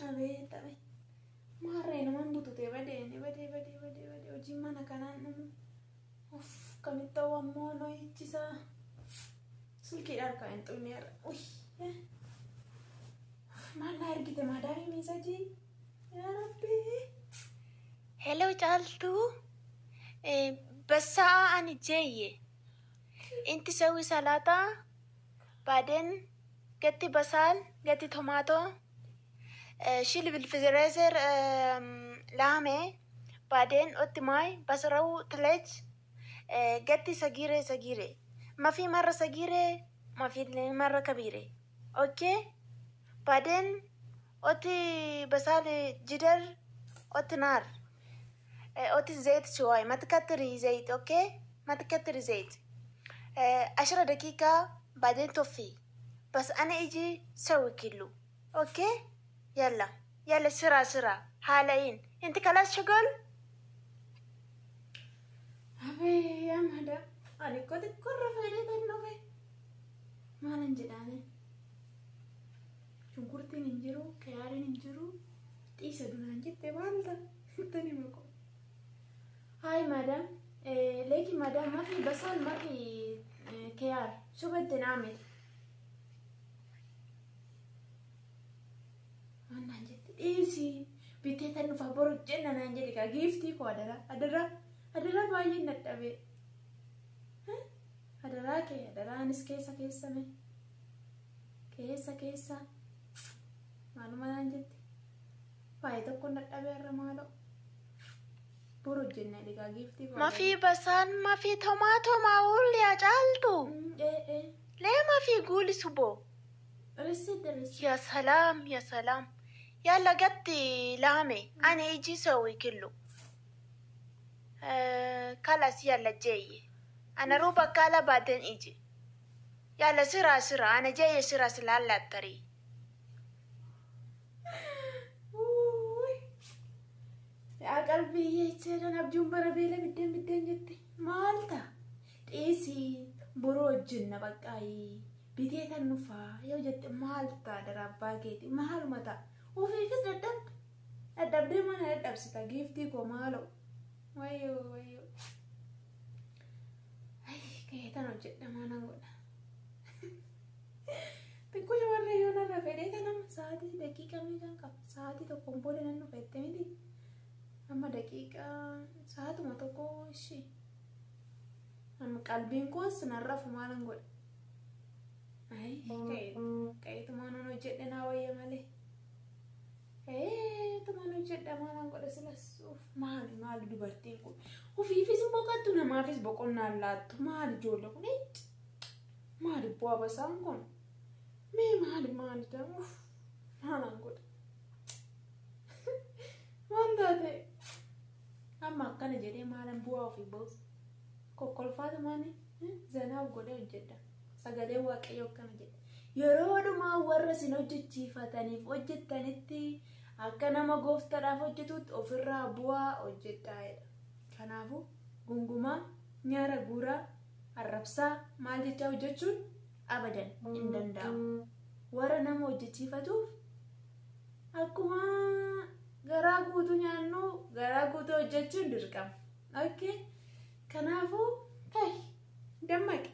Abeet abeet. Maarree namaan bututee badee inni badee badee badee badee hojiin mana kanaan dhumu. Uff kamitti ammoo nohichisaa. Silkiidha harkaa hin xumne har'a. Uy. Maal na ergite maadaamii miisajii? Yaa Rabbi. Hello Caaltuu. بس أنا جاية، انت سوي سلطة، بعدين قطي بصل، قطي توماتو، شيلي بالفريزر لحمة، بعدين حطي ماي بس رو تلج، قطي صغيرة صغيرة، ما في مرة صغيرة، ما في مرة كبيرة، okay؟ بعدين حطي بصل جدر، حطي نار، حطي زيت شوي، ما تكتري زيت، okay؟ ما تكتري زيت، 10 دقيقة بعدين طفي. بس انا اجي سوي كله، okay؟ يلا يلا، سرعة سرعة حالين، انت خلاص شغل. Abee yaa madam. Ani koo xiqqoorra fedhee tan dhufe. Maalan jedhaani? Shunkurtiin hin jiru, kiyaariin hin jiru. Xiisa dunaan jette maal ta'a? Tani maqoo. Hi madam. ليكي مدام، ما في بصل، ما في خيار، شو بدي نعمل؟ Naan jette dhiisii bitee tan dhufa boru jenna naan jedhe kaa giiftii koo. Adaraa, adaraa, adaraa, baay'een dadhabee. Adaraa kee, adaraa, anis keessa keessa mee keessa keessa maaluma naan jette. Baay'ee tokkoon dadhabee irra, maaloo boru jenna egaa giiftii koo. ما في بصل، ما في توماتو، معقول يا چالتو؟ Ee. ليه ما في؟ قولي سبو. Receipt, receipt. يا سلام يا سلام، يلا قطي لحمة، انا اجي سوي كله. خلاص يلا جاي انا روح بقالة، بعدين اجي. يلا سرعة سرعة، انا جاية سرعة سرعة على الطريق. Yaa qalbii jechuudhaan abjuun bara beela biddeen biddeen jette maal ta'a? Dhiisii boroo hojjenna, baqqaayii bitee tan dhufaa yoo jette maal ta'a? Darabbaa keeti maaluma ta'a? Ofiifis dadhabde dadhabdee mana dadhabsita giiftii koo, maaloo, wayyoo wayyoo. Ka'ee tan hojjedha, maalan godha? Xiqqoo shamarree yoo narra fedhee tanama sa'aatii daqiiqaa meeqaan qaba? Sa'aatii tokkoon booda nan dhufa jette miti. Amma daqiiqaa sa'aatuma tokko ishee. Amma qalbiin koos narrafu, maalan godha? Ka'eetumaan nan hojjedhe naa wayya malee. Ka'eetumaan hojjedha, maalan godha silas? Maali maali dubartiin kun? Ofiifis hin boqottu, namaafis boqonnaan laattu. Maali ijoollee kun? Maali bu'aa basaan kun? Mee maali maali ta'u? Maalan godha? Maal taate? Amma akkana jedhee maalan bu'aa ofii boosa? Kokkolfaatumaan zanaaf godhee hojjedha. Sagalee Waaqayyoo akkana jedha. Yeroo dhumaa warra isin hojjechiifataniif hojjettanitti akka nama gooftaadhaaf hojjetutti ofirraa bu'aa hojjedhaa jedha. Kanaafuu gungumaa, nyaara guuraa, arrabsaa maal jechaa hojjechuun abadan hin danda'amu. Warra nama hojjechiifatuuf akkuma garaa guutuu nyaannu garaa guutuu hojjechuun dirqama. Okay. Kanaafuu ta'i dammaqe.